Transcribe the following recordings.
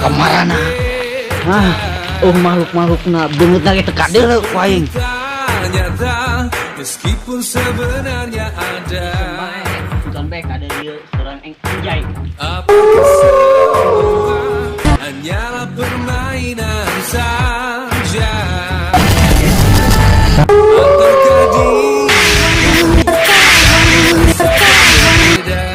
Kamarana? Ah, oh, makhluk-makhlukna beungeut lagi teu kadeuleu ku aing. Nyata meskipun sebenarnya ada. Bukan bae kada ieu surang eng anjay. Apakah semua hanyalah permainan saja? Ataukah diriku berbeda?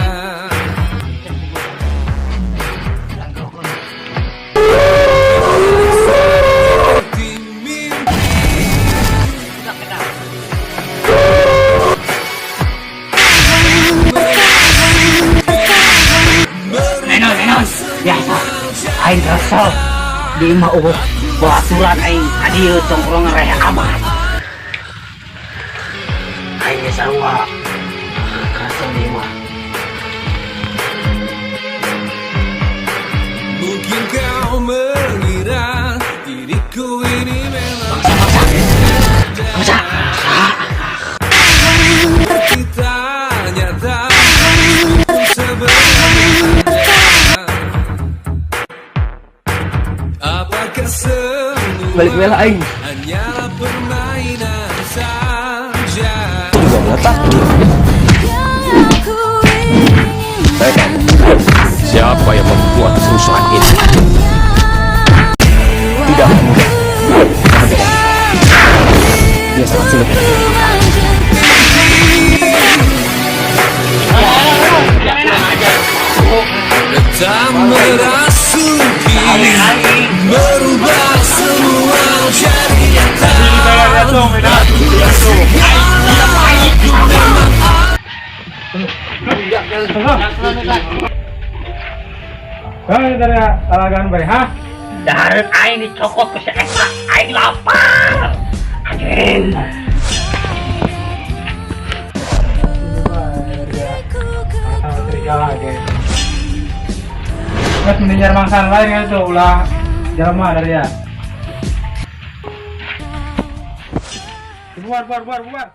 Seperti mimpi. Enon, enon. Biasa. Aing kesel. Di imah euweuh baturan aing ka dieu tongkrongan reh amat. Aing ge sarua. Kesel di imah. Mungkin kau mengira diriku ini memang Bangsa. kita nyata sebenarnya. Apakah semua Balik bela aing. Hanyalah permainan saja? Siapa yang membuat kerusuhan ini? Tidak mudah menghentikan kita. Dia sangat sulit. Tak merasuki, merubah semua jadi nyata. Segala aku memang Kang dari alagan bae, ha? Dahareun aing dicokot ku si eta. Aing lapar. Anjing. Sama serigala ge. Terus mengejar mangsa lain kan itu ulah jelema dari ya. Bubar, bubar, bubar, bubar.